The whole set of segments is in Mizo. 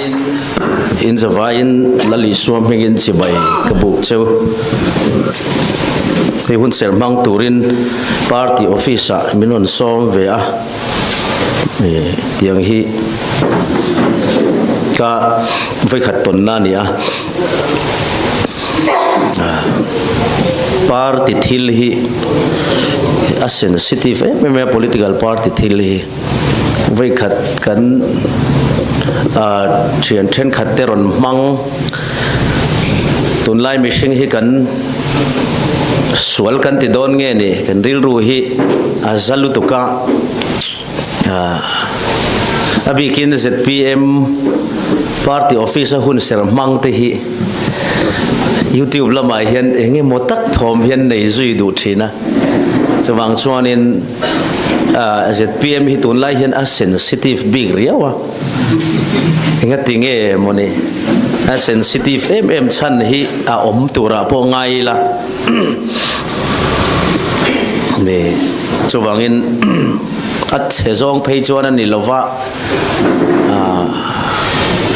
Zavaiin in zavaiin Lal Isua hmingin chibai ka buk cheu. Hei hun serh hmang turin party office ah min rawn sawm ve a, tiang hi ka vawikhat tawnna a ni a. Party thil hi a sensitive em em a, political party thil hi. Vawikhat kan thian thenkhat te rawn hmang tunlai mihring hi kan sual kan ti dawn nge ni kan rilru hi a za lutuk a a bikin zpm party office a hun ser hmang te hi youtube lamah hian eng emaw tak thawm hian nei zui duh thin a chuvang chuanin ZPM hi tunlai hian a sensitive bik riau a, engati nge mawni a sensitive em em chhan hi a awm turah pawh ngai ila me chuvangin a chhe zawng phei chuan a ni lova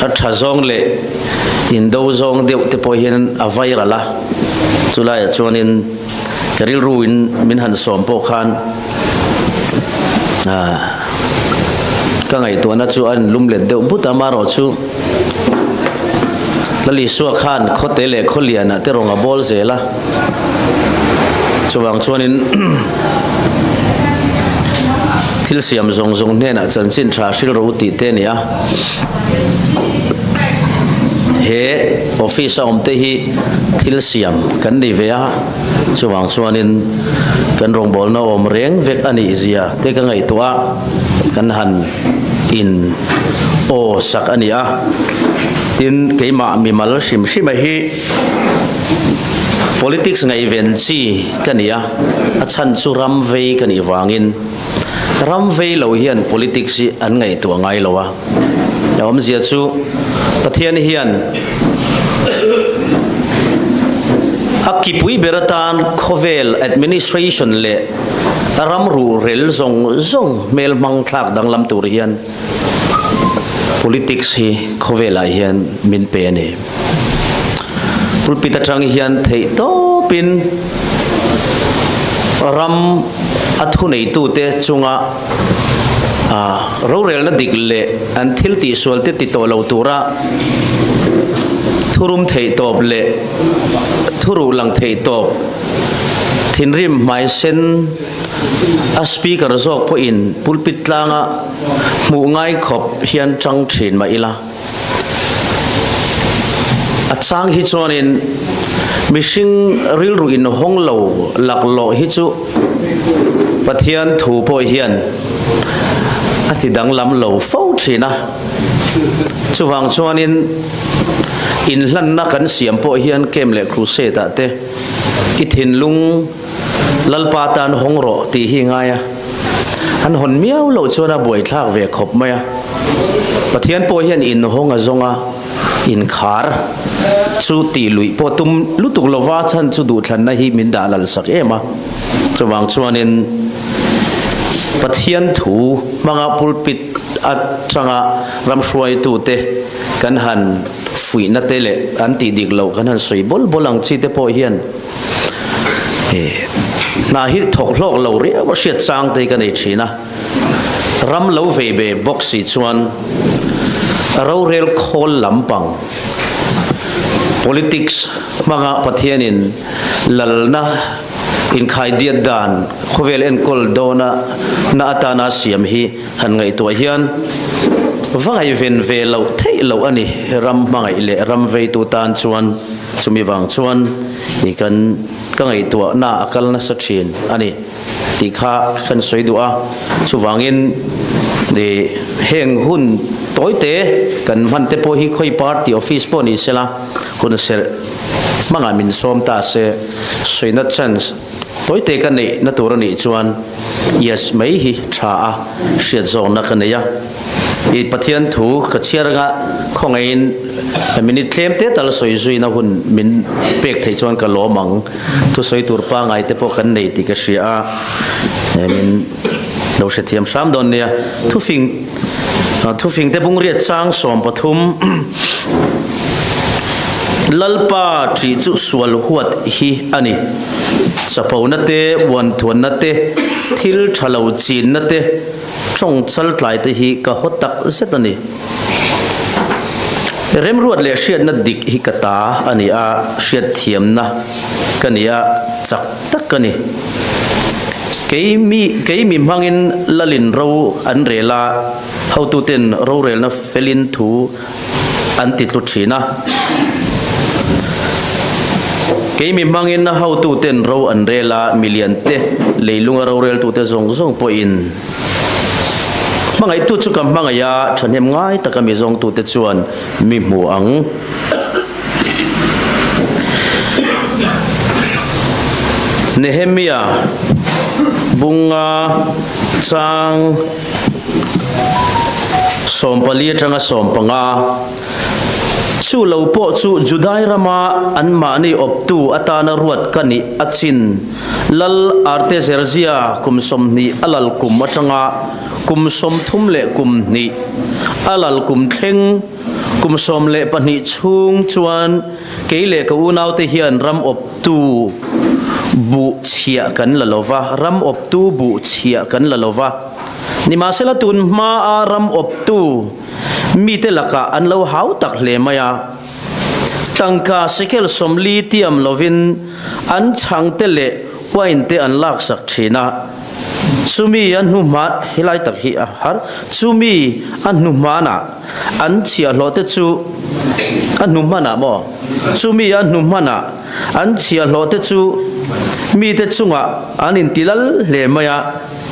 a tha zawng leh indo zawng deuh te pawh hian a viral a, chulaiah chuanin Ka rilru in min han sawm pawh khan ka ngaihtuahna chu a inlum let deuh but a, amaherawh chu Lal Isua khan khawte leh khawlianah te rawng a bawl zel a, chuvang chuanin thil siam zawng zawng hnenah chanchin tha hril rawh u tih te a ni a. He office a awm te hi thil siam kan nei ve a, chuvang chuanin kan rawngbawlna awm reng vek a nih zia te ka ngaihtuah a, kan han in aw sak a ni a. Tin, keimah mimal hrim hrima hi politics ngaihven chi ka ni a, a chhan chu ram vei ka nih vangin Ram vei lo hian politics hi an ngaihtuah ngai lo a, a awmzia chu Pathian hian a kipui ber atan khawvel administration leh ram ruhrel zawng zawng hmel hmang thlak danglam tur hian politics hi khawvelah hian min pe a ni. Pulpit atang hian theih tawpin ram a thuneitute chunga rorelna dik leh an thil tihsualte ti tawh lo tura thurum theih tawp leh thuruh lang theih tawp thinrim hmaisen a speaker zawk pawhin pulpit tlanga hmuh ngai khawp hian chang thin mah ila. A chang hi chuanin mihring rilru inhawng lo laklawh hi chu Pathian thu pawh hian a ti danglam lo fo thin a. Chuvang chuanin inhlanna kan siam pawh hian Camp leh Crusade ah te i thinlung Lalpa tan hawng rawh tih hi ngai a, an hawn miau loh chuan a buaithlak ve khawp mai a. Pathian pawh hian inhawng a zawng a, inkhar chu tih luih pawh tum lutuk lova chhan chu duhthlanna hi min dah lal sak em a. Chuvang chuanin Pathian thu hmanga pulpit atanga ramhruaitute kan han fuihna te leh an tih dik loh kan han sawi bawl bawl ang chi te pawh hian Hna hi thawk hlawk lo riau a hriat chang te hi ka nei thin a, ram lo vei ve bawk si chuan rorel khawl lampang politics hmanga Pathianin lalna inkhaidiat dan khawvel enkawl dawna na atana siam hi han ngaihtuah hian va ngaihven ve loh theih loh a ni ram hmangaih leh ram veitu tan chuan. Chumi vang chuan i kan ka ngaihtuahna a kal nasa thin a ni tih kha kan sawi duh a. Chuvangin i heng hun tawite kan hman te pawh hi khawi party office pawh ni sela hun serh hmangah min sawm ta se sawina chance tawite ka neih na tur a nih chuan yes mai hi tha a hriat zawkna ka nei a. I Pathian thu ka chhiar anga khawngaihin minute tlem te tal sawi zuina hun min pek theih chuan ka lawm ang. Thusawi tur pangai te pawh kan nei tih ka hria a, min lo hrethiam hram dawn nia. Thufing thufing te bungriat chang 13 Lalpa ṭih chu sual huat hi a ni. Chapona te, uanthuanna te, thil ṭha lo chinna te, Tawng chaltlai te hi ka haw tak zet a ni. Remruat leh hriatna dik hi ka ta a ni a, hriatthiamna ka ni a, chak tak ka ni. Kei mi kei mi hmangin lalin ro an rel a, hotuten rorelna felin thu an ti tlu thin a. Kei mi hmangin hotuten ro an rel a, milian te, leilunga roreltute zawng zawng pawhin hmangaihtu chu ka hmangaih a, thahnem ngai taka mi zawngtute chuan mi hmu ang. Nehemia bunga chang 14 atanga 15. Chu lo pawh chu Judai rama anmahni awptu atana ruat ka nih a chin. Lal Artezerzia kum 20 a lal kum atanga kum 30 leh kum hnih a lal kum thleng kum 12 chhung chuan kei leh ka unaute hian ram awptu buh chhiah kan la lova, ram awptu buh chhiah kan la lova. Nimahsela tun hmaa ram awptu mite lakah an lo hau tak hle mai a. Tangka shekel 40 tiam lovin an chhangte leh wine te an laksak thin a. Chumi a hnuhma helai tak hi a har. Chumi a hnuhmanah an chhiahhlawh te chu a hnuhmanah maw? Chumi a hnuhmanah an chhiahhlawh te chu mite chungah an intilal hle mai a.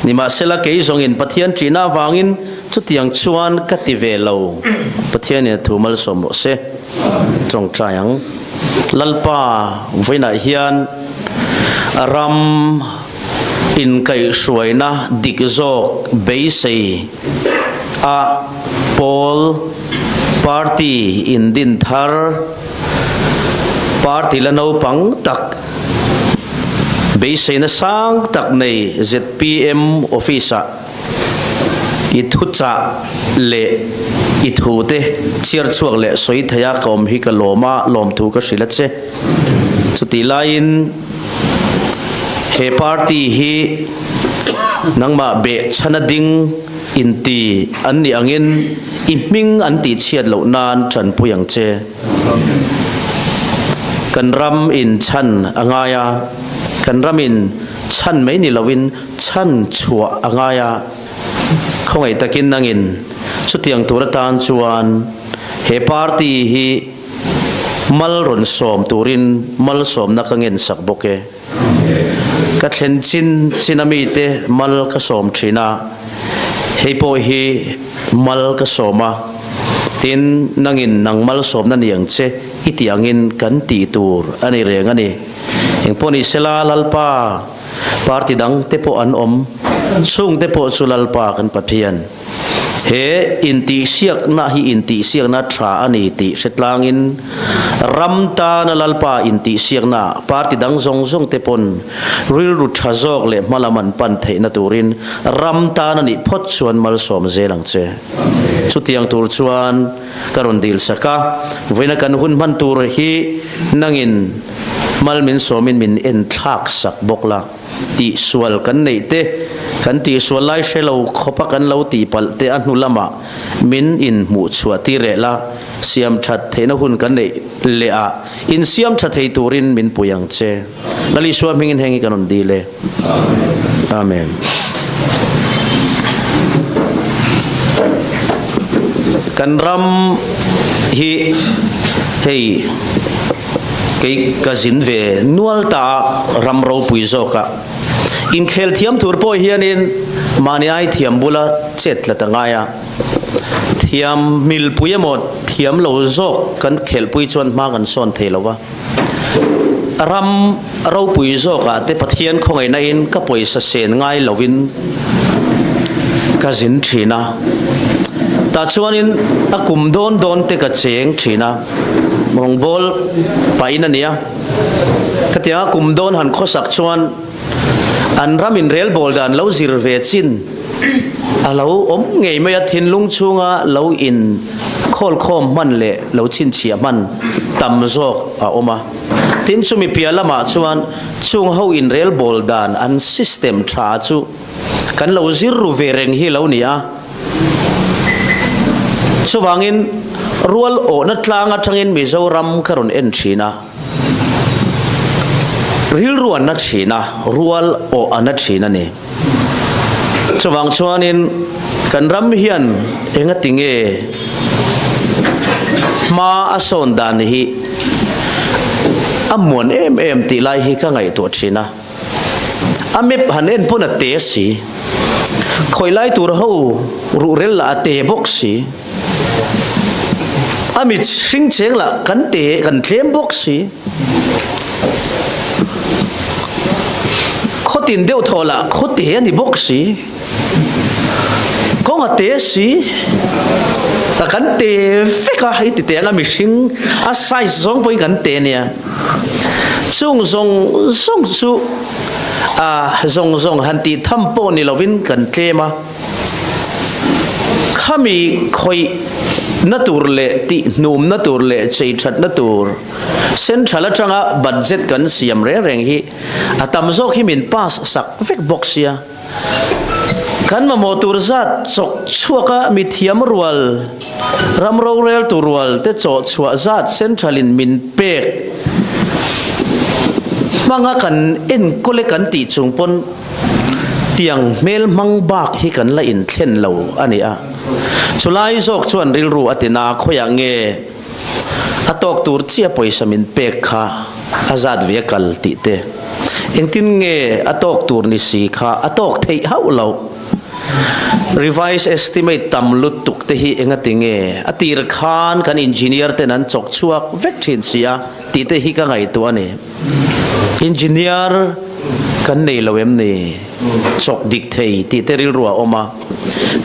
Nimahsela kei zawngin Pathian ṭihna avangin chutiang chuan ka ti ve lo. Pathianin a thu malsawm rawh se. Tawngtai ang. Lalpa vawiinah hian ram inkaihhruaina dik zawk beisei a pawl party indin thar party la naupang tak Beiseina sang tak nei zpm office-ah i thuchah leh i thute chhiar chhuak leh sawi theia ka awm hi ka lawm a, lawmthu ka hrilh a che. Chutih laiin he party hi nangmah behchhana ding inti an nih angin i hming an tihchhiat loh nan tanpui ang che. Kan ram in chhan a ngai a, kan ram in chhan mai ni lovin chhan chhuah a ngai a, khawngaih takin nangin chutiang tur atan chuan he party hi mal rawn sawm turin malsawmna ka ngensak bawk e. Ka thlen chin chin a mite mal ka sawm thin a, hei pawh hi mal ka sawm a, tin nangin nang malsawmna ni ang che i tih angin kan tih tur a ni reng a ni. Engpawh ni sela Lalpa party dang te pawh an awm, chungte pawh chu Lalpa kan Pathian. He intihsiakna hi intihsiakna tha a ni tih hre tlangin ram tana Lalpa intihsiakna party dang zawng zawng te pawn rilru tha zawk leh hmalam an pan theihna turin ram tan a nih phawt chuan malsawm zel ang che. Chutiang tur chuan ka rawn dil sak a, vawiina kan hun hman tur hi nangin mal min sawmin min enthlak sak bawk la. Tihsual kan neih te, kan tihsual lai hre lo khawpa kan lo tihpalh te a hnu lamah min inhmuh chhuah tir leh la, siam that theihna hun kan neih leh ah insiam tha thei turin min pui ang che. Lal Isua hmingin heng hi kan rawn dil e. Amen. Kan ram hi hei Kei ka zin ve nual ta a, ram ropui zawk a. Inkhel thiam tur pawh hianin mahni ai thiam bula chet tlat a ngai a. Thiam milpui emaw thiam lo zawk kan khelhpui chuan hma kan sawn thei lo va. Ram ropui zawkah te Pathian khawngaihna in ka pawisa sen ngai lovin ka zin thin a. Tah chuanin a kum dawn dawn te ka cheng thin a, rawngbawl pahin a nia. Khatianga kum dawn han khawsak chuan an ram inrelbawl dan lo zir ve chin a lo awm ngei mai a, thinlung chhunga lo in khawlkhawm hman leh lo chhinchhiah hman tam zawk a awm a. Tin, chumi piah lamah chuan chung ho inrelbawl dan an system tha chu kan lo zir ru ve reng hi lo ni a. Chuvangin rual awhna tlang atangin Mizoram ka rawn en thin a, rilru an na thin a, rual awh a na thin a ni. Chuvang chuanin kan ram hian engati nge hma a sawn dan hi a muan em em tih lai hi ka ngaihtuah thin a. A map han en pawn a te si. Khawi lai tur ho ruhrel lah a te bawk si. A mit hring cheng lah kan te kan tlem bawk si. Khaw tin deuh thaw lah khaw te a ni bawk si. Kawng a te si. Ta kan te vek a hei ti te anga mihring a size zawng pawhin kan te nia. Chung zawng zawng chu a zawng zawng han tih tham pawh ni lovin kan tlem a. Khami khawih na tur leh tih hnum na tur leh chei that na tur central atanga budget kan siam reng reng hi a tam zawk hi min pass sak vek bawk sia. Kan mamawh tur zat chawk chhuaka mithiam rual, ram roreltu rual te chawh chhuah zat central in min pek hmanga kan enkawl e kan tih chung pawn tiang hmel hmang bak hi kan la inthlen lo a ni a. Chulai zawk chuan rilru a ti na, khawiah nge A tawk tur chiah pawisa min pek kha a zat ve kal tih te. Engtin nge a tawk tur ni si kha a tawk theih hauh loh. Revise estimate tam lutuk te hi engati nge a tir khan kan engineer ten an chawk chhuak vek thin si a tih te hi ka ngaihtuah a ni. Engineer kan nei lo em ni? Chawk dik thei tih te rilru a awm a.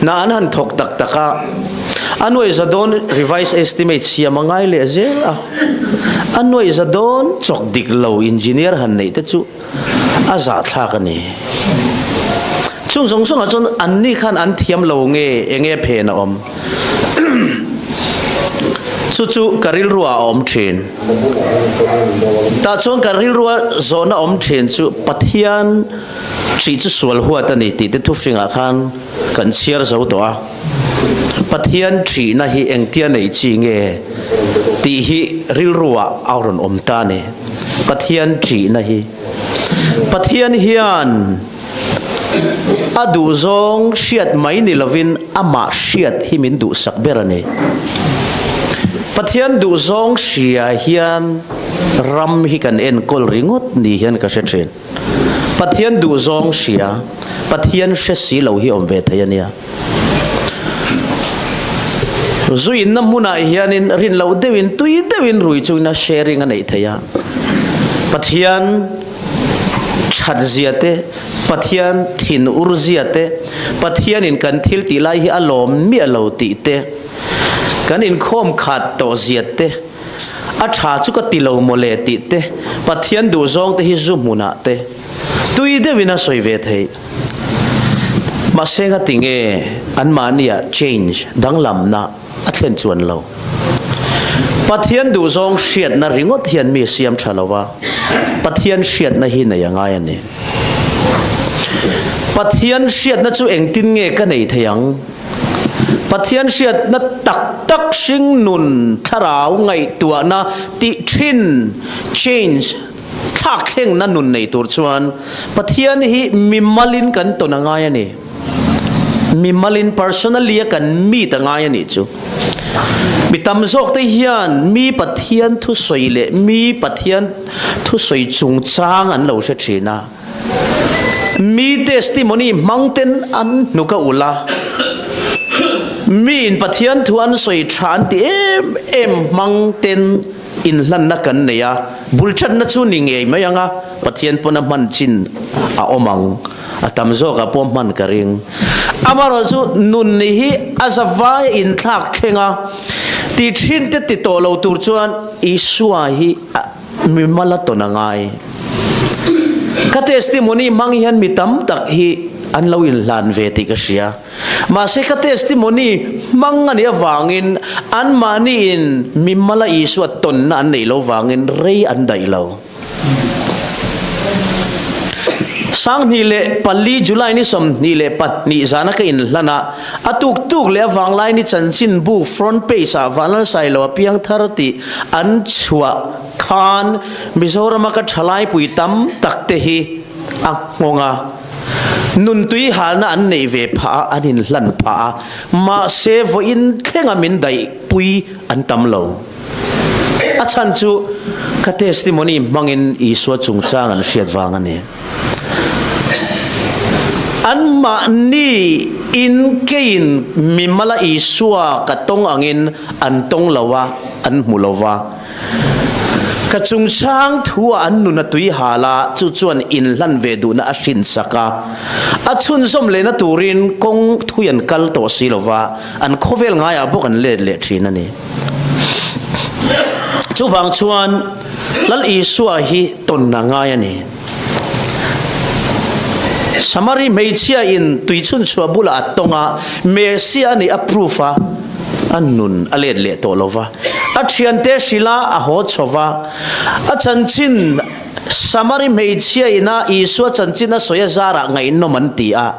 Hna an han thawk tak tak a, a nuaihza dawn revised estimate siam a ngai leh zel a, a nuaihza dawn chawk dik lo engineer han neih te chu a zahthlak a ni. Chung zawng zawngah chuan anni khan an thiam lo nge eng nge phen a awm? Chu chu ka rilru ah a awm thin. Tah chuan ka rilrua zawhna awm thin chu Pathian Hrih chu sual huat a ni tih te thufingah khan kan chhiar zo tawh a. Pathian ṭhihna hi engtia neih chi nge tih hi rilruah a rawn awm ta a ni. Pathian ṭhihna hi. Pathian hian a duhzawng hriat mai ni lovin amah hriat hi min duhsak ber a ni. Pathian duhzawng hria hian ram hi kan enkawl ringawt ni hian ka hre ṭhin. Pathian duhzawng hria, Pathian hre si lo hi awm ve thei a nia. Zu inna hmunah hianin rin loh deuhin tui deuhin rui chungin a sharing a neih thei a. Pathian that zia te, Pathian thin ur zia te, Pathianin kan thil tih lai hi a lawm miah lo tih te, kan inkhawm khat tawh zia te, A tha chu ka ti lo mawle tih te, Pathian duhzawng te hi zu hmunah te tui deuhin a sawi ve theih. Mahse ngati nge anmahniah change, danglamna, a thlen chuan lo. Pathian duhzawng hriatna ringawt hian mi siam tha lo a, Pathian hriatna hi nei a ngai a ni. Pathian hriatna chu engtin nge ka nei thei ang? Pathian hriatna tak tak hringnun thlarau ngaihtuahna tih thin, change, thlak thlengna nun nei tur chuan Pathian hi mimalin kan tawn a ngai a ni. Mimalin personally a kan meet a ngai a nih chu. Mi tam zawk te hian mi Pathian thusawi leh mi Pathian thusawi chungchang an lo hre thin a. Mi testimony hmang ten an hnuk a ulh a, mi in Pathian thu an sawi tha an ti em em hmang ten inhlanna kan nei a, bul thatna chu ni ngei mai ang a, Pathian pawn a hman chin a awm ang. A tam zawkah pawh hman ka ring. Amaherawhchu nun hi a zavai a inthlak thleng a, ti thin te ti tawh lo tur chuan Isua hi mi mal a tawn a ngai. Ka testimony hmang hian mi tam tak hi an lo inhlan ve tih ka hria. Mahse ka testimony hmang a nih avangin anmahniin mi mala Isua tawnna an neih lo vangin rei an daih lo. 2004 July ni 22 zana ka inhlan a, a tuk tuk leh a vanglai ni chanchinbu front page ah Vanlalsailo a piangthar tih an chhuah khan Mizorama ka thalaipui tam tak te hi a nghawng a. Nuntui halna an neih ve phah a, an inhlan phah a, mahse vawiin thlenga min daihpui an tam lo. A chhan chu ka testimony hmangin Isua chungchang an hriat vang a ni. Anmahni in keiin mimala Isua ka tawng angin an tawng lo a, an hmu lo va. Ka chungchang thu-ah an nun a tui hal a, chu chuan inhlan ve duhna a hrinsak a. A chhunzawm lehna turin kawng thui an kal tawh si lo va, an khawvel ngaiah bawk an let leh thin a ni. Chuvang chuan Lal Isua hi tawn a ngai a ni. Samari hmeichhia in tui chhunchhuah bulah a tawng a, Messia a nih a proof a, a nun a let leh tawh lo va. A thiante hrilh a, a haw chho va. A chanchin Samari hmeichhia ina Isua chanchin a sawi a zarah ngaihnawm an ti a.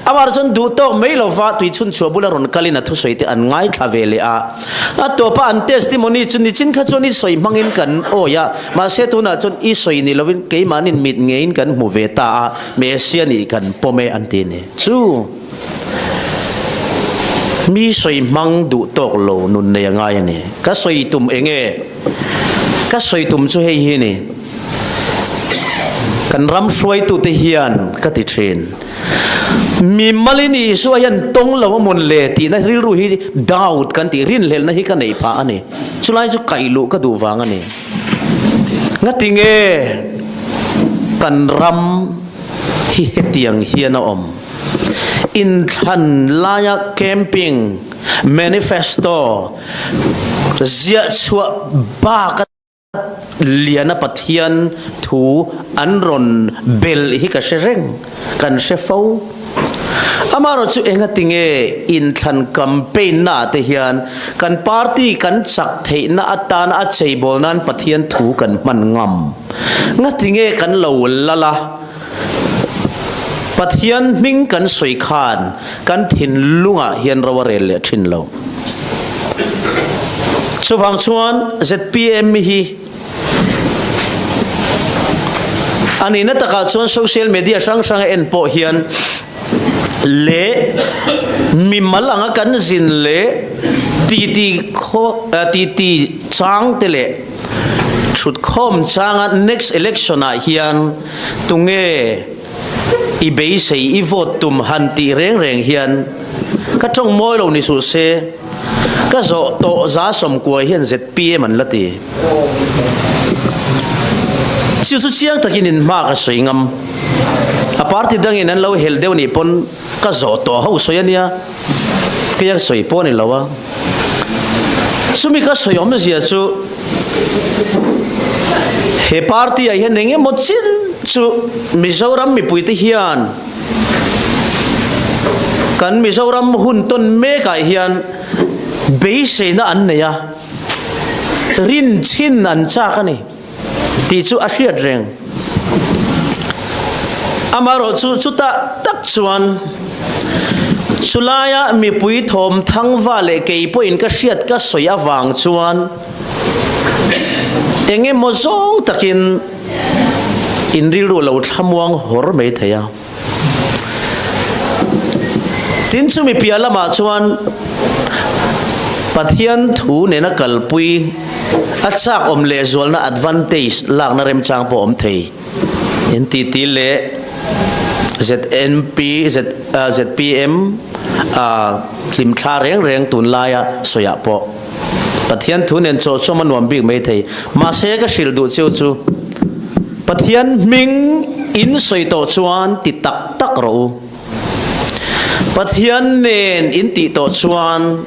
Amah chuan duh tawk mai lo va, tui chhunchhuah bula rawn kalin a thusawi te an ngaithla ve leh a. A tawpa an testimony chu nichin kha chuan i sawi hmangin kan awi a, mahse tunah chuan i sawi ni lovin keimahnin mit ngeiin kan hmu ve ta a, Messiah nih kan pawm e an ti a ni. Chu mi sawi hmang duh tawk lo nun nei a ngai a ni. Ka sawi tum eng nge? Ka sawi tum chu hei hi a ni. Kan ram hruaitute hian ka ti thin. Mi malin Isua hian tawng lo a mun le tihna rilru hi doubt kan tih rinhlelhna hi ka neih phah a ni. Chulai chu kaih luh ka duh vang a ni. Ngatinge kan ram hi hetiang hian a awm? Inthlan laia camping manifesto ziah chhuah bak a Liana Pathian thu an rawn belh hi ka hre reng, kan hre fo. Amaherawh chu engatinge inthlan campaign naah te hian kan party kan chak theihna atana a cheibawl nan Pathian thu kan hman ngam? Ngatinge kan lo lal a, Pathian hming kan sawi khan kan thinlungah hian ro a rel leh thin lo. Chuvang chuan zpm hi a nihna takah chuan social media hrang hrang a en pawh hian leh mimal anga kan zin leh titi khaw titi chang te leh thutkhawm changa next election ah hian tunge I beisei i vote tum han tih reng reng hian ka tawng mawi lo ni suh se, ka zawh tawh za sawmkuai hian zpm an la ti. Chu chu chiang takin in hma ka sawi ngam. A party dangin an lo helh deuh nih pawn ka zawh tawh ho sawi a nia, keia sawi pawh a ni lo a. Chumi ka sawi awmzia chu he party ah hian eng emaw chin chu Mizoram mipuite hian kan Mizoram hun tawn mek ah hian beiseina an nei a, rinchhin an chak a ni tih chu a hriat reng. Amaherawhchu chutah tak chuan chulaia mipui thawm thangva leh kei pawhin ka hriat ka sawi avang chuan eng emaw zawng takin in rilru a lo thlamuang hawr mai thei a. Tin chumi piah lamah chuan Pathian thu nena kalpui a chak awm lehzualna advantage lakna remchang pawh awm thei. NTT leh ZNP, ZPM hlimthla reng reng tunlaia sawiah pawh Pathian thu nen chawhchawm a nuam bik mai thei. Mahse ka hrilh duh cheu chu Pathian hming. in sawi tawh chuan ti tak tak rawh u. Pathian nen in tih tawh chuan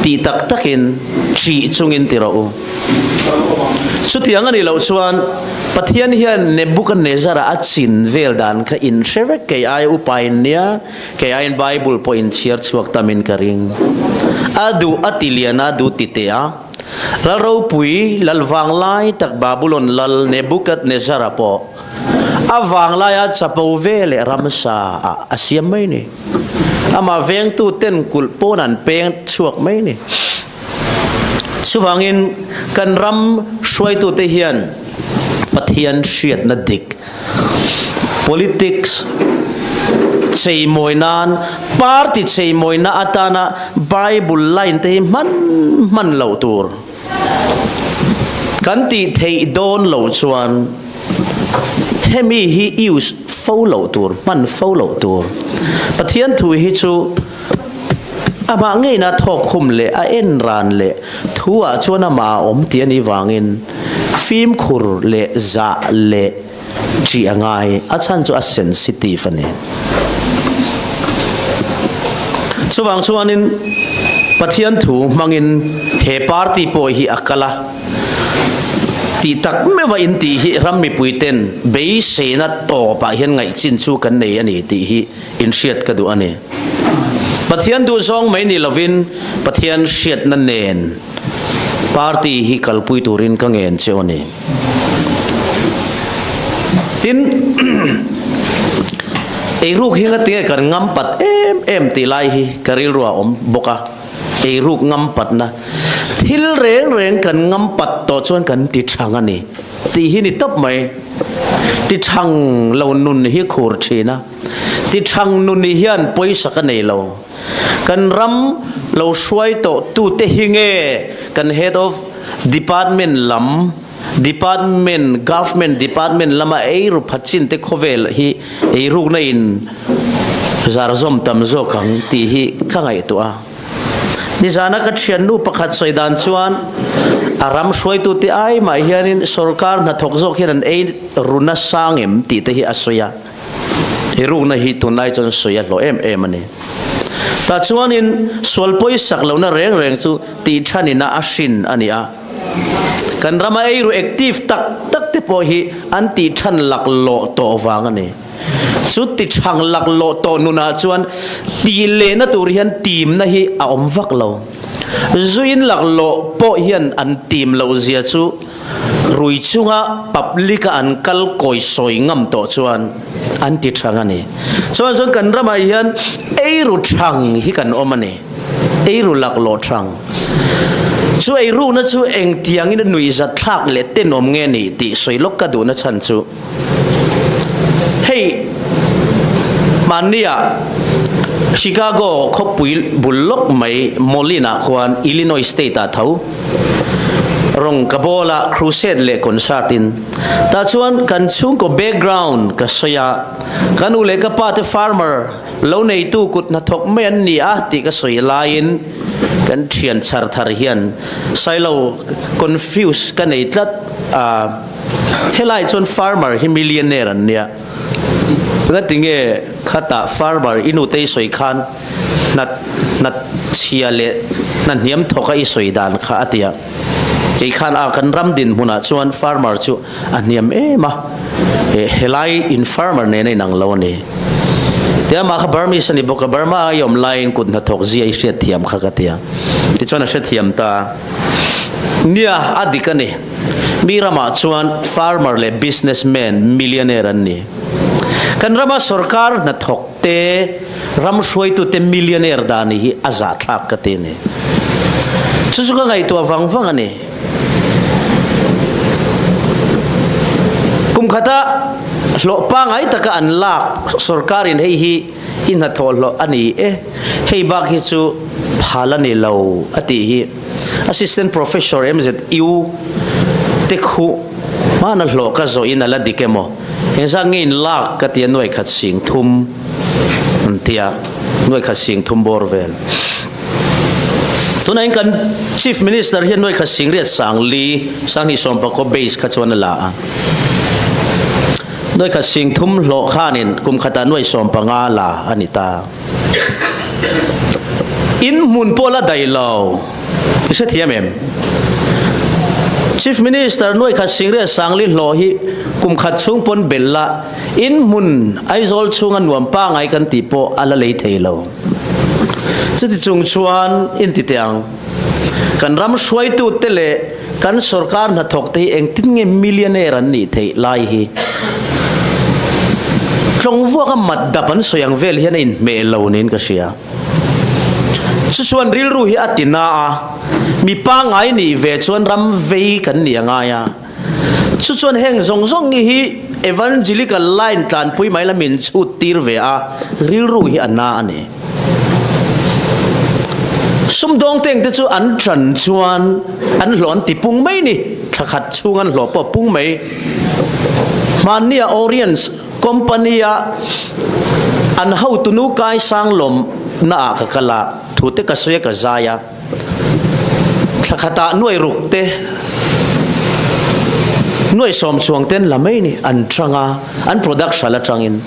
ti tak takin ṭih chungin ti rawh u. Chutiang a nih loh chuan Pathian hian Nebuchadnezzar-a a chin vel dan kha in hre vek kei aia upa in nia, kei aiin Bible pawh in chhiar chhuak tamin ka ring. A duh a ti lian a, duh ti teh a. Lal ropui, lal vanglai tak Babulon lal Nebuchadnezzar-a pawh A vanglaia chapo ve leh ramsa ah a siam mai ni. Amah vengtu ten kulh pawn an peng chhuak mai ni. Chuvangin kan ram hruaitute hian Pathian hriatna dik, politics cheimawi nan, party cheimawina atana Bible line te hi hman hman loh tur. Kan tih theih dawn loh chuan hemi hi use fo loh tur, hman fo loh tur. Pathian thu hi chu amah ngeina thawk khum leh a en ran leh thu ah chuan amah a awm tih a nih vangin fimkhur leh zah leh ṭih a ngai. A chhan chu a sensitive a ni. Chuvang chuanin Pathian thu hmangin he party pawh hi a kal a, tih tak meuha in tih hi ram mipui ten beiseina tawpah hian ngaihchin chu kan nei a ni tih hi inhriat ka duh a ni. Pathian duhzawng mai ni lovin Pathian hriatna nen party hi kalpui turin ka ngen che aw ni. Tin, eiruk hi ngatinge kan ngam pat em em tih lai hi ka rilru a awm bawk a, eiruk ngam patna thil reng reng kan ngam pat tawh chuan kan ti thang a ni tih hi ni tawp mai. Ti thang lo nun hi khur thin a, ti thang nun hian pawisa ka nei lo. Kan ram lo hruai tawh tute hi nge kan head of department lam, department, government department lama eiru phat chin te khawvel hi eirukna in zarzawm tam zawk ang tih hi ka ngaihtuah a. Nizana ka thiannu pakhat sawi dan chuan a ram hruaitute ai mah hianin sorkar hnathawk zawk hian an ei ru nasa ngem tih te hi a sawi a. Eirukna hi tunlai chuan sawi a hlawh em em a ni. Tah chuanin sual pawisak lohna reng reng chu tihthanina a hrin a ni a. Kan rama eiru active tak tak te pawh hi an tihthan laklawh tawh vang a ni. Chu tithang laklawh tawh nunah chuan tih lehna tur hian timna hi a awm vak lo. Zuin laklawh pawh hian an tim loh zia chu Rui chunga public a an kal kawi sawi ngam tawh chuan an ti thang a ni. Chuan chuan kan ramah hian eiru thang hi kan awm a ni. Eiru laklawh thang. Chu eiruna chu engtiangin a nuihzat thlak leh tenawm nge ni tih sawi lawk ka duhna chhan chu hei hmannia Chicago khawpui bul lawk mai Moline ah khuan Illinois state ah tho Rawng ka bawl a, crusade leh concert in. Tah chuan kan chhungkaw background ka sawi a, ka nu leh ka pa te farmer, lo neitu kut hnathawk mai an ni a tih ka sawi laiin kan thian chhar thar hian Sailo confuse ka nei tlat a, helai chuan farmer hi millionaire an nia, ngatinge khatah farmer i nute i sawi khan Hnat hnat chhia leh hna hniam thawk a i sawi dan kha a ti a. Kei khan a kan ram dinhmunah chuan farmer chu a hniam em a, helai in farmer nen a inang lo a ni. Tia amah kha Burmese a ni bawk a, Burma a i awm laiin kut hnathawk zia i hriatthiam kha ka ti a. Tichuan a hrethiam ta a. Nia, a dik a ni. Mi ramah chuan farmer leh businessman millionaire an ni. Kan rama sorkar hnathawk te ram hruaitute millionaire dan hi a zahthlak ka ti a ni. Chu chu ka ngaihtuah vang vang a ni. Kum khata hlawh pangai taka an lak sorkarin hei hi i hnathawh hlawh a ni e, hei bak hi chu phal a ni lo a tih hi Assistant Professor MZU te khuh hmana hlawh ka zawhin a la dik emaw? Engzah nge in lak ka ti a nuai khat sing thum an ti a, nuai khat sing thum bawr vel. Tunah in kan Chief Minister hian nuai khat sing riat sang li, sang hnih sawm pakua base kha chuan a la a. Nuai khat 30,000 hlawh khanin kum khatah nuai 15 la a ni ta. In hmun pawh la daih lo. I hrethiam em? Chief Minister nuai khat 80,000 sangli hlawh hi kum khat chhung pawn belh la in hmun Aizawl chhunga nuam pangai kan tih pawh a la lei thei lo. Chuti chung chuan in ti teh ang. Kan ram hruaitute leh kan sorkar hnathawkte hi engtin nge millionaire an nih theih lai hi tlawngvuaka mat dap an sawi ang vel hian a inhmeh lo niin ka hria. Chu chuan rilru hi a ti na a, mi pangngai nih ve chuan ram vei kan nih a ngai a. Chu chuan heng zawng zawng hi evangelical line tlanpui mai la min chhut tir ve a, rilru hi a na a ni. Sumdawng teng te chu an ṭan chuan an hlawh an ti pung mai ni, thla khat chhung an hlawh pawh pung mai. Hmannia Orients company a an hotunu kai sang lawm na ah ka kal a, thu te ka sawi a ka zai a. Thla khatah nuai ruk te, nuai sawm chuang ten la mai ni an chang a, an product hral atangin.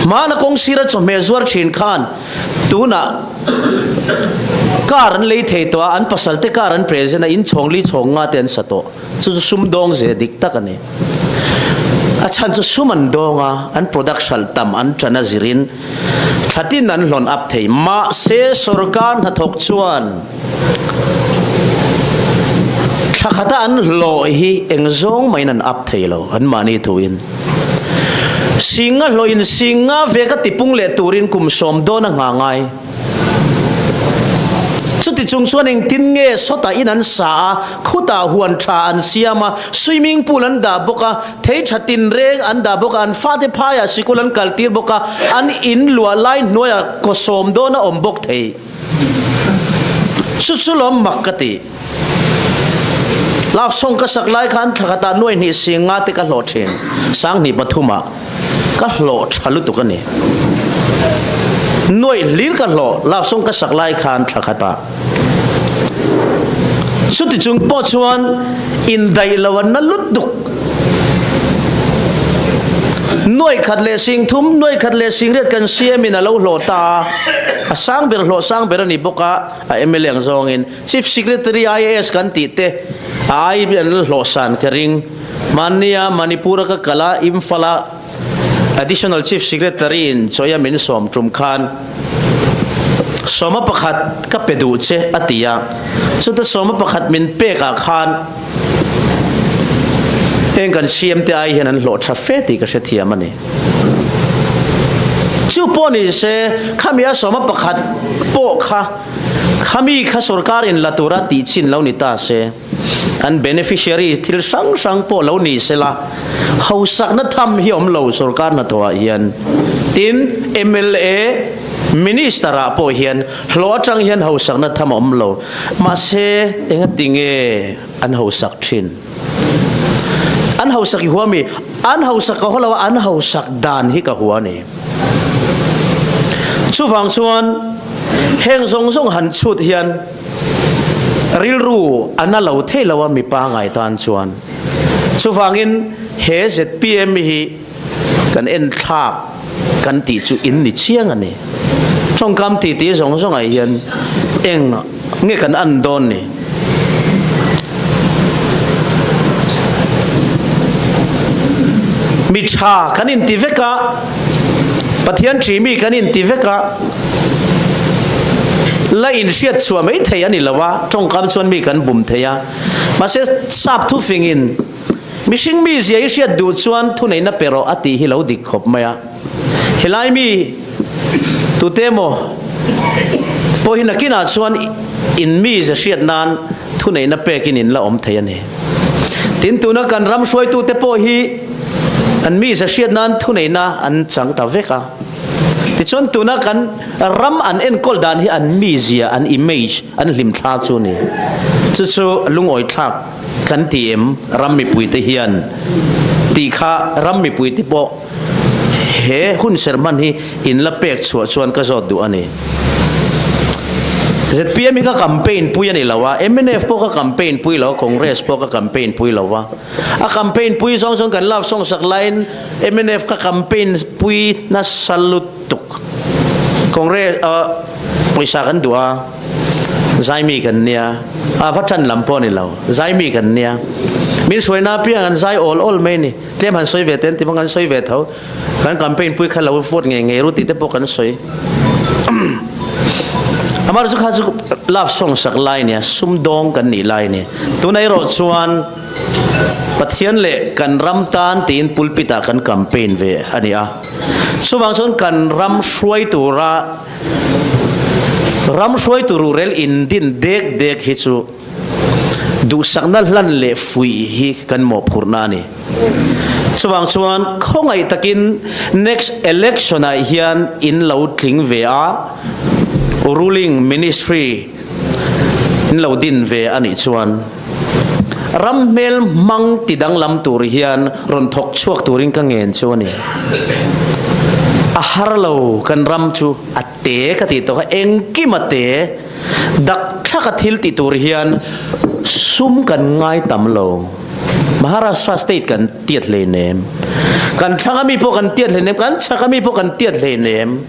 Hmana kawng sira chawhmeh zuar thin khan tunah car an lei thei tawh a, an pasal te car an present a, in chhawng li chhawng nga te an sa tawh. Chu chu sum dawng ze dik tak a ni. A chhan chu sum an dawng a, an product hralh tam an tan a zirin thlatin an hlawn up thei. Mahse sorkar hnathawk chuan thla khata an hlawh hi eng zawng maiin an up thei lo, anmahni thuin. Singa hlawhin singa veka tipung leh turin kum sawm dawn a nghah ngai. Chuti chung chuan engtin nge sawtah in an sa a, khutah huan tha an siam a, swimming pool an dah bawk a, thei tha tinreng an dah bawk a, an fate phaiah sikul an kaltir bawk a, an in luah lai hnuaiah kaw sawm dawn a awm bawk thei. Chu chu lawm mak ka ti. Love song ka sak lai khan thla khatah nuai hnih sing nga te ka hlawh thin. 2003 ah ka hlawh tha lutuk a ni. Nuai hlir ka hlawh love song ka sak lai khan thla khatah. Chuti chung pawh chuan indaih lo an na lutuk. Nuai khat leh 30,000, nuai khat leh 80,000 kan siamin a lo hlawh ta a. A sang ber hlawh sang ber a ni bawk a, a MLA ang zawngin. Chief Secretary IAS kan tih te a ai an la hlawh san ka ring. Hmannia Manipur a ka kal a, Imphal a Additional Chief Secretary in chawi a min sawm tum khan sawma pakhat ka pe duh che a ti a. Chuta sawma pakhat min pek ah khan heng kan CM te ai hian an hlawh tha fe tih ka hrethiam a ni. Chu pawh ni se khami a sawma pakhat pawh kha Khami kha sorkar in la tura tih chin lo ni ta se, an beneficiary thil hrang hrang pawh lo ni se la, hausakna tham hi awm lo sorkar hnathawh ah hian. Tin, mla, Minister ah pawh hian hlawh atang hian hausakna tham a awm lo. Mahse, engati nge an hausak thin? An hausak i hua mi? An hausak ka haw lo a, an hausak dan hi ka hua a ni. Chuvang chuan heng zawng zawng han chhut hian rilru a na lo thei lo a mipa ngai tan chuan. Chuvangin he zpm hi kan en thlak kan tih chu in ni chiang a ni. Tawngkam titi zawng zawngah hian eng nge kan an dawn ni? Mi tha kan inti vek a, Pathian ṭih mi kan inti vek a, la inhriat chhuah mai thei a ni lo a, tawngkam chuan mi kan bum thei a. Mahse sap thufingin mihring mi zia i hriat duh chuan thuneihna pe rawh a tih hi lo dik khawp mai a. Helai mi tute emaw pawh hi nakinah chuan in mi ze hriat nan thuneihna pekin in la awm thei a ni. Tin, tuna kan ram hruaitute pawh hi an mi ze hriat nan thuneihna an chang ta vek a. Tichuan tuna kan ram an enkawl dan hi an mizia, an image, an hlimthla chu a ni. Chu chu lungawithlak kan ti em ram mipuite hian tih kha ram mipuite pawh He hun serhman hi in la pek chhuah chuan ka zawt duh a ni. ZPM hi ka campaign pui a ni lo a, mnf pawh ka campaign pui lo a, Congress pawh ka campaign pui lo a. A campaign pui zawng chuan kan love song sak laiin mnf ka campaign pui nasa lutuk. Congress pawisa kan duh a, zaimi kan nia, a va tan lam pawh a ni lo, zaimi kan nia. Min hruaina apiang an zai awl awl mai a ni. Tlem han sawi ve te an ti bawk, an sawi ve tho. Kan campaign pui kha lo vote ngei ngei ru tih te pawh kan sawi. Amar chu kha chu love song sak lai nia, sumdawng kan nih lai ni. Tuna erawh chuan Pathian leh kan ram tan tiin pulpit ah kan campaign ve a ni a. Chuvang chuan kan ram hruai tura ram hruai tur rel indin dek dek hi chu Duhsakna hlan leh fuih hi kan mawhphurhna a ni. Chuvang chuan khawngaih takin next election ah hian in lo tling ve a, ruling ministry in lo din ve a nih chuan ram hmel hmang ti danglam tur hian rawn thawk chhuak turin ka ngen chu a ni. A har lo kan ram chu a te ka tih tawh kha engkim a te. Dak thlaka thil ti tur hian sum kan ngai tam lo. Maharashtra state kan tiat hleinem. Kan thlang ami pawh kan tiat hleinem, kan chhak ami pawh kan tiat hleinem.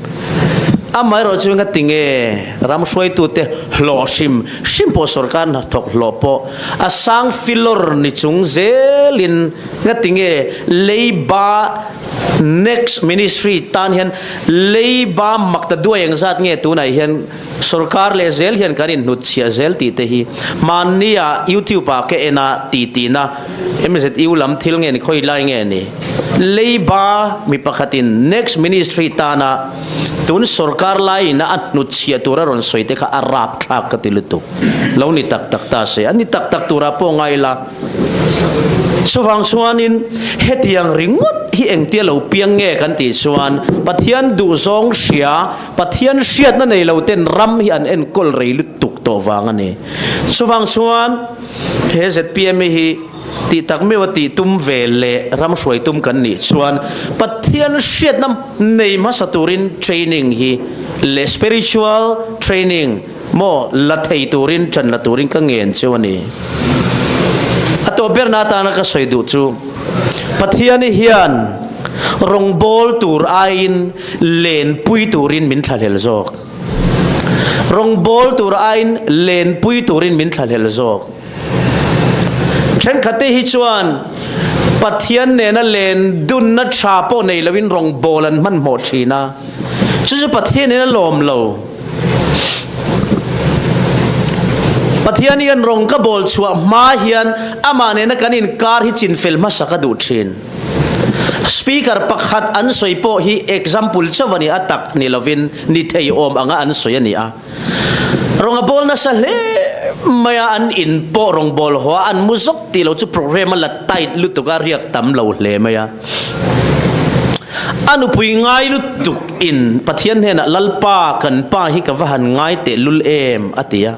Amaherawh chu nga tinge ram hruaitute hlawh hrim hrim pawh sorkar hnathawk hlawh pawh a sang filawr ni chung zelin nga tinge leiba next ministry tan hian leiba makta duai engzat nge tunah hian Sorkar leh zel hian kan inhnutchhiah zel tih te hi hmanni ah YouTube ah ka en a ti tihna MZU lam thil nge ni khawi lai nge ni leiba mi pakhatin next ministry tana tun sorkar laiin a hnutchhiah tur a rawn sawi te kha a rapthlak ka ti lutuk lo ni tak tak ta se a ni tak tak turah pawh ngai la. Chuvang chuanin hetiang ringawt hi engtia lo piang nge kan tih chuan Pathian duhzawng hria, Pathian hriatna nei lo ten ram hi an enkawl rei lutuk tawh vang a ni. Chuvang chuan he zpm hi tih tak meuh a tih tum ve leh ram hruai tum kan nih chuan Pathian hriatna nei hmasa turin training hi leh spiritual training Maw, la thei turin ṭan la turin ka ngen cheu a ni. A tawp berna atana ka sawi duh chu, Pathiani hian rawngbâwl tur aiin lenpui turin min thlahlel zawk. Rawngbâwl tur aiin lenpui turin min thlahlel zawk. Ṭhenkhatte hi chuan Pathian nena len dunna ṭha pawh nei loin rawngbâwl an hmanhmawh ṭhin a, chu chu Pathianin a lawm lo. Pathian hian rawng ka bawl chhuah hma hian amah nena kan inkar hi chinfel hmasa ka duh thin. Speaker pakhat an sawi pawh hi example chauh a ni a, tak ni lovin ni thei awm anga an sawi a ni a. Rawng a bawl nasa hle mai a, an in pawh rawng bawl haw a, an mu zawk tih lo chu program a la tight lutuk a, riak tam lo hle mai a. A nupui ngai lutuk in Pathian hnenah Lalpa kan pa hi ka va han ngai teh lul em a ti a.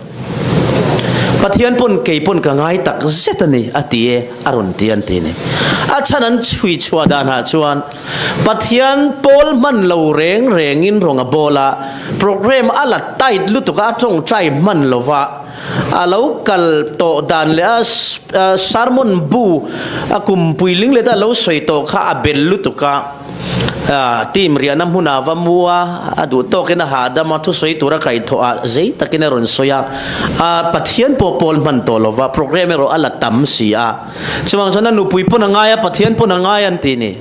Pathian pawn kei pawn ka ngai tak zet a ni a ti e a rawn ti an ti ni. A chhan an chhui chhuah dan ah chuan Pathian pawl hman lo reng reng in rawng a bawl a, program a la tight lutuk a a tawngtai hman lo va, A lo kal tawh dan leh a sermon bu a kum puiling leta a lo sawi tawh kha a bel lutuk a, team riahna hmunah va mu a, a duh tawkin a hahdam a, thusawi tura kaihthawh ah zei takin a rawn sawi a, a Pathian pawh pawl hman tawh lova, program erawh a la tam si a, chuvang chuan a nupui pawn a ngai a, Pathian pawn a ngai an ti ni.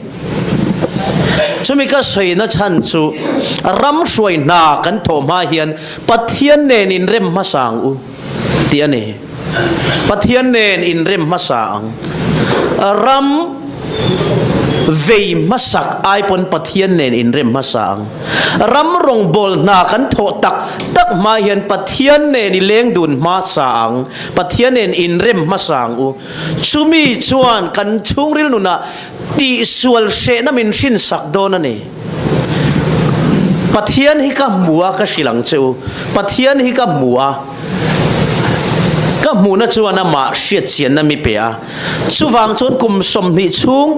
Chumi ka sawina chhan chu ram hruai hna kan thawh hma hian Pathian nen inrem hmasa ang u tih a ni. Pathian nen inrem hmasa ang. Ram vei hmasak ai pawn Pathian nen inrem hmasa ang. Ram rawngbâwl hna kan thawh tak tak hma hian Pathian nen i leng dun hmasa ang. Pathian nen inrem hmasa ang u. Chumi chuan kan chhungril nunah tihsual hrehna min hrinsak dawn a ni. Pathian hi ka hmu a, ka hrilh ang che u. Pathian hi ka hmu a, ka hmuhna chuan amah hriatchianna mi pe a. Chuvang chuan kum 20 chhung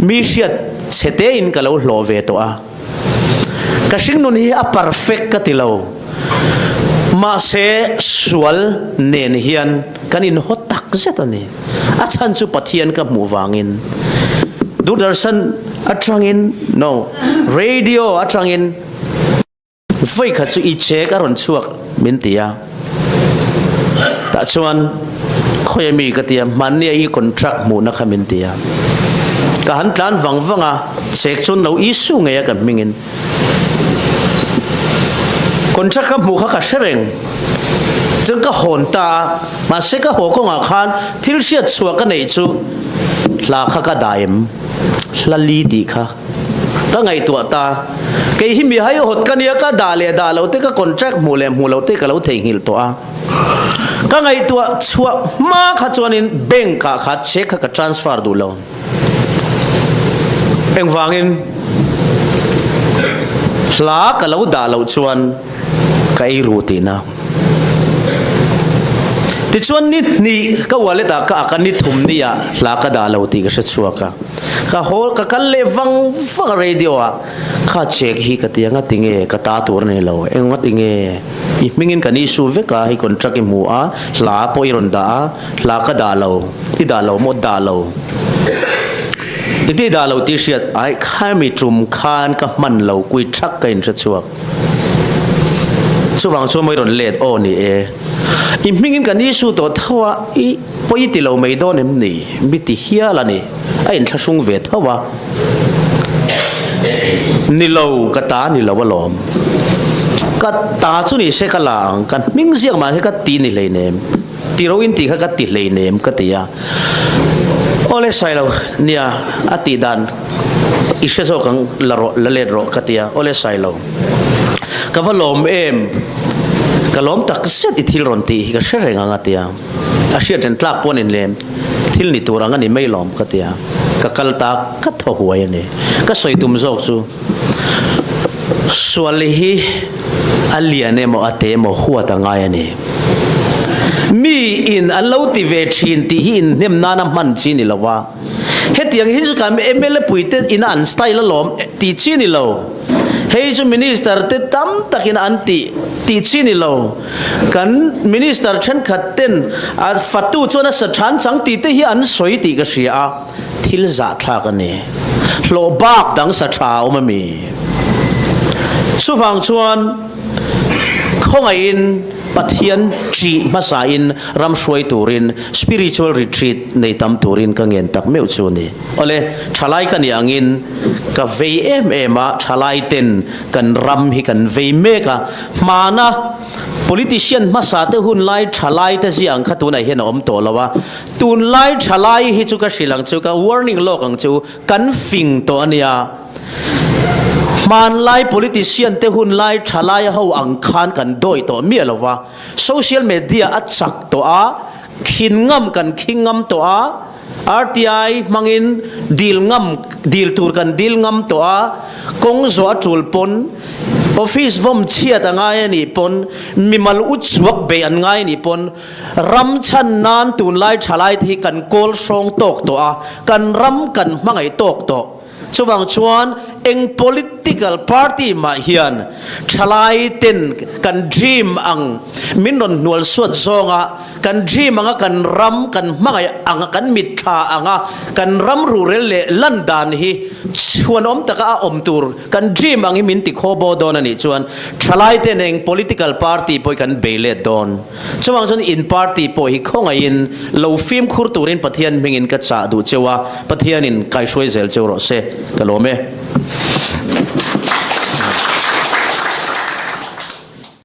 mi hriat chhe tein ka lo hlawh ve tawh a. Ka hringnun hi a perfect ka ti lo. Mahse sual nen hian kan inhaw tak zet a ni. A chhan chu Pathian ka hmuh vangin. Doordarshan atangin, no, radio atangin vawi khat chu i che ka rawn chhuak min ti a. Tah chuan khawi ami ka ti a, hmannia i contract hmuhna kha min ti a. Ka han tlan vang vang a, chek chuan lo issue ngei a ka hmingin. Contract ka hmuh kha ka hre reng. Chuan ka hawn ta a, mahse ka haw kawngah khan thil hriat chhuah ka neih chu hla kha ka dah em? Hla li tih kha ka ngaihtuah ta. Kei hi mi haihawt ka nia, ka dah leh dah loh te, ka contract hmuh leh hmuh loh te ka lo theihnghilh tawh a. Ka ngaihtuah chhuah hma kha chuanin bank ah kha check kha ka transfer duh lo. Engvangin hla ka lo dah loh chuan ka ei ru tihna. Tichuan ni hnih ka wallet ah ka ak a, ni thum ni ah hla ka dah lo tih ka hre chhuak a. Ka haw ka kal leh vang vang a radio ah kha check hi ka ti a, ngatinge ka ta tur a ni lo, eng ngatinge i hmingin kan issue vek a, hei contract i hmu a, hla pawh i rawn dah a, Hla ka dah lo, i dah lo maw? Dah lo. I ti dah lo tih hriat ai khaimi tum khan ka hman lo kui thak ka inhre chhuak. Chuvang chuan mawi rawn let aw ni e. I hmingin kan issue tawh tho a, i pawi ti lo mai dawn em ni? Mi ti hial a ni. A inthlahrung ve tho a. Ni lo, ka ta ni lo alawm. Ka ta chu ni se ka la ang, ka hming ziak mahse ka ti ni hleinem. Ti ro in tih kha ka ti hleinem ka ti a. Awle Sailo, nia a tih dan i hre zawk ang la rawh, la let rawh ka ti a. Awle Sailo, ka va lawm em, ka lawm tak zet i thil rawn tih hi ka hre reng ang a ti a. A hriat reng tlak pawh a ni lem, thil ni tur ang a ni mai lawm ka ti a. Ka kal ta ka thaw huai a ni. Ka sawi tum zawk chu Sual hi a lian emaw a te emaw huat a ngai a ni. Mi in an lo ti ve thin tih hi inhnem nana hman chi ni lo va. Hetiang hi chu kan mla pui te ina an style alawm tih chi ni lo. Hei chu minister te tam takin an tih tih chi ni lo. Kan minister thenkhat ten a fatu chuan a sa than chang tih te hi an sawi tih ka hria a. Thil zahthlak a ni. Hlawh bak dang sa tha a awm a mi? Chuvang chuan khawngaihin Pathian ṭih hmasain ram hruai turin spiritual retreat nei tam turin ka ngen tak meuh chu a ni. Awle, ṭhalai ka nih angin ka vei em em a, ṭhalai ten kan ram hi kan vei mek a, hmana politician hmasa te hun lai ṭhalai te ziah ang kha tunah hian a awm tawh lo a, Tunlai thalai hi chu ka hrilh ang chu, ka warning lawk ang chu, kan fing tawh a nia. Hmanlai politician te hunlai thalai ho ang khan kan dawi tawh miah lo va. Social media a chak tawh a, khin ngam kan khing ngam tawh a, RTI hmangin dil ngam, dil tur kan dil ngam tawh a, kawng zawh a tul pawn, office vawm chhiat a ngai a nih pawn, mimal u chhuak bei an ngai a nih pawn, Ram chhan nan tunlai thalai te hi kan kawl hrawng tawk tawh a, kan ram kan hmangaih tawk tawh. Chuvang chuan eng political party mah hian thalai ten kan dream ang min rawn hnual suat zawnga kan dream anga kan ram kan hmangaih anga kan mitthla anga kan ram rurel leh lan dan hi chhuanawm taka a awm tur kan dream ang hi min ti khawbaw dawn a nih chuan thalai ten eng political party pawh hi kan bei let dawn. Chuvang chuan in party pawh hi khawngaihin lo fimkhur turin Pathian hmingin ka chah duh cheu a, Pathianin kaihruai zel cheu rawh se. Ka lawm e.